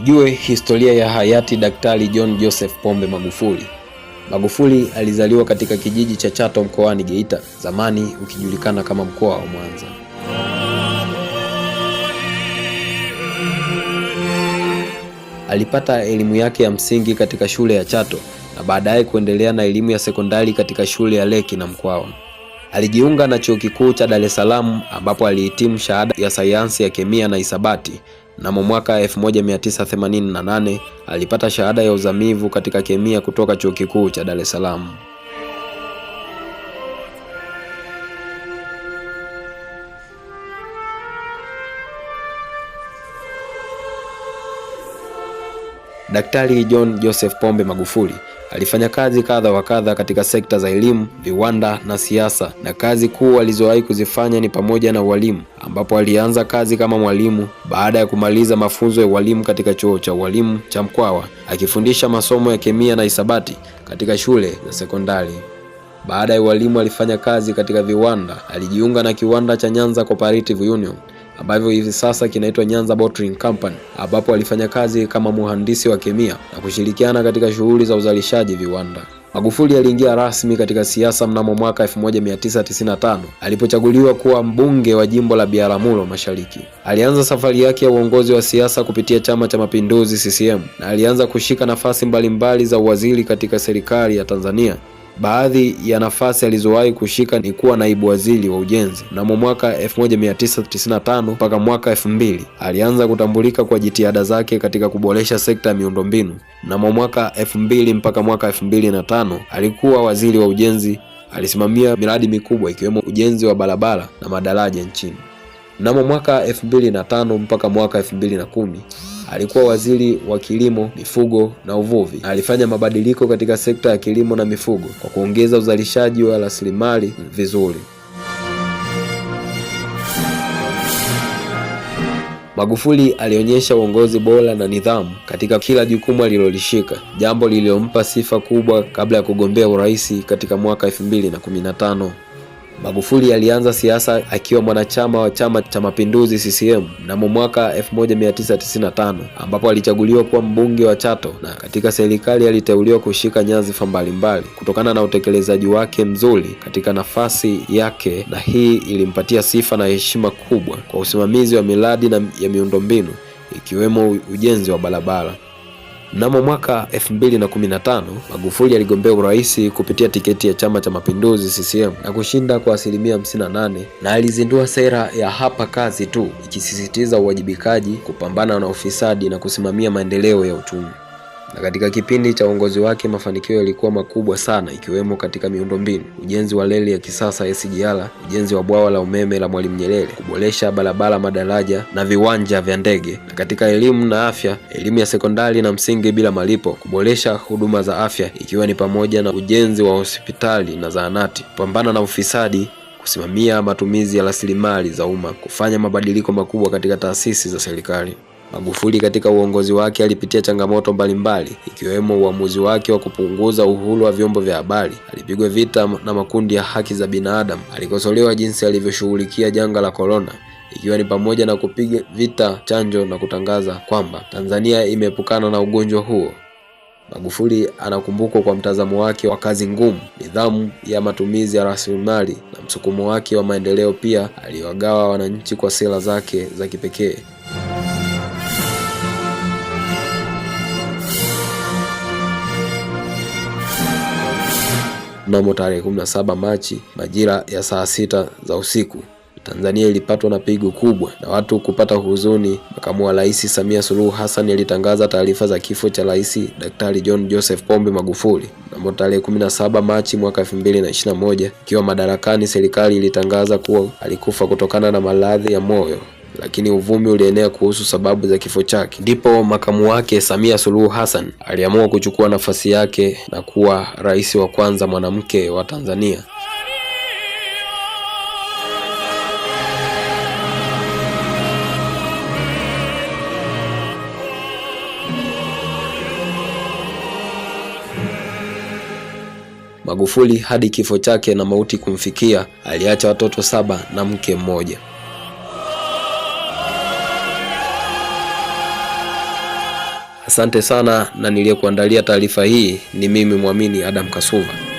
Ijue historia ya hayati Daktari John Joseph Pombe Magufuli. Magufuli alizaliwa katika kijiji cha Chato mkoani Geita, zamani ukijulikana kama mkoa wa Mwanza. Alipata elimu yake ya msingi katika shule ya Chato na baadaye kuendelea na elimu ya sekondari katika shule ya Leki na Mkwawa. Alijiunga na Chuo Kikuu cha Dar es Salaam ambapo alihitimu shahada ya sayansi ya kemia na hisabati. Mnamo mwaka 1988 alipata shahada ya uzamivu katika kemia kutoka Chuo Kikuu cha Dar es Salaam. Daktari John Joseph Pombe Magufuli alifanya kazi kadha wa kadha katika sekta za elimu, viwanda na siasa, na kazi kuu alizowahi kuzifanya ni pamoja na ualimu, ambapo alianza kazi kama mwalimu baada ya kumaliza mafunzo ya ualimu katika chuo cha ualimu cha Mkwawa, akifundisha masomo ya kemia na hisabati katika shule za sekondari. Baada ya ualimu alifanya kazi katika viwanda. Alijiunga na kiwanda cha Nyanza Cooperative Union ambavyo hivi sasa kinaitwa Nyanza Bottling Company, ambapo alifanya kazi kama muhandisi wa kemia na kushirikiana katika shughuli za uzalishaji viwanda. Magufuli aliingia rasmi katika siasa mnamo mwaka 1995 alipochaguliwa kuwa mbunge wa jimbo la Biharamulo Mashariki. Alianza safari yake ya uongozi wa siasa kupitia Chama cha Mapinduzi CCM na alianza kushika nafasi mbalimbali za uwaziri katika serikali ya Tanzania. Baadhi ya nafasi alizowahi kushika ni kuwa naibu waziri wa ujenzi mnamo mwaka 1995 mpaka mwaka 2000. Alianza kutambulika kwa jitihada zake katika kuboresha sekta ya miundombinu. Mnamo mwaka 2000 mpaka mwaka 2005 alikuwa waziri wa ujenzi. Alisimamia miradi mikubwa ikiwemo ujenzi wa barabara na madaraja nchini. Mnamo mwaka 2005 mpaka mwaka 2010 alikuwa waziri wa kilimo, mifugo na uvuvi, na alifanya mabadiliko katika sekta ya kilimo na mifugo kwa kuongeza uzalishaji wa rasilimali vizuri. Magufuli alionyesha uongozi bora na nidhamu katika kila jukumu alilolishika, jambo lililompa sifa kubwa kabla ya kugombea urais katika mwaka 2015. Magufuli alianza siasa akiwa mwanachama wa Chama cha Mapinduzi CCM mnamo mwaka 1995 ambapo alichaguliwa kuwa mbunge wa Chato na katika serikali aliteuliwa kushika nyadhifa mbalimbali kutokana na utekelezaji wake mzuri katika nafasi yake, na hii ilimpatia sifa na heshima kubwa kwa usimamizi wa miradi na ya miundombinu ikiwemo ujenzi wa barabara. Mnamo mwaka 2015 Magufuli aligombea urais kupitia tiketi ya Chama cha Mapinduzi CCM na kushinda kwa asilimia 58, na alizindua sera ya hapa kazi tu, ikisisitiza uwajibikaji, kupambana na ufisadi na kusimamia maendeleo ya uchumi. Na katika kipindi cha uongozi wake mafanikio yalikuwa makubwa sana, ikiwemo katika miundombinu, ujenzi wa reli ya kisasa SGR, ujenzi wa bwawa la umeme la Mwalimu Nyerere, kuboresha barabara, madaraja na viwanja vya ndege, na katika elimu na afya, elimu ya sekondari na msingi bila malipo, kuboresha huduma za afya ikiwa ni pamoja na ujenzi wa hospitali na zahanati, kupambana na ufisadi, kusimamia matumizi ya rasilimali za umma, kufanya mabadiliko makubwa katika taasisi za serikali. Magufuli katika uongozi wake alipitia changamoto mbalimbali ikiwemo uamuzi wake wa kupunguza uhuru wa vyombo vya habari. Alipigwa vita na makundi ya haki za binadamu. Alikosolewa jinsi alivyoshughulikia janga la korona, ikiwa ni pamoja na kupiga vita chanjo na kutangaza kwamba Tanzania imeepukana na ugonjwa huo. Magufuli anakumbukwa kwa mtazamo wake wa kazi ngumu, nidhamu ya matumizi ya rasilimali na msukumo wake wa maendeleo. Pia aliwagawa wananchi kwa sera zake za kipekee. Mnamo tarehe 17 Machi majira ya saa 6 za usiku, Tanzania ilipatwa na pigo kubwa na watu kupata huzuni. Makamu wa Rais Samia Suluhu Hassan alitangaza taarifa za kifo cha Rais Daktari John Joseph Pombe Magufuli mnamo tarehe 17 Machi mwaka 2021. Ikiwa madarakani, serikali ilitangaza kuwa alikufa kutokana na maradhi ya moyo, lakini uvumi ulienea kuhusu sababu za kifo chake. Ndipo makamu wake Samia Suluhu Hassan aliamua kuchukua nafasi yake na kuwa rais wa kwanza mwanamke wa Tanzania. Magufuli hadi kifo chake na mauti kumfikia, aliacha watoto 7 na mke mmoja. Asante sana, na niliyekuandalia taarifa hii ni mimi Mwamini Adam Kasuva.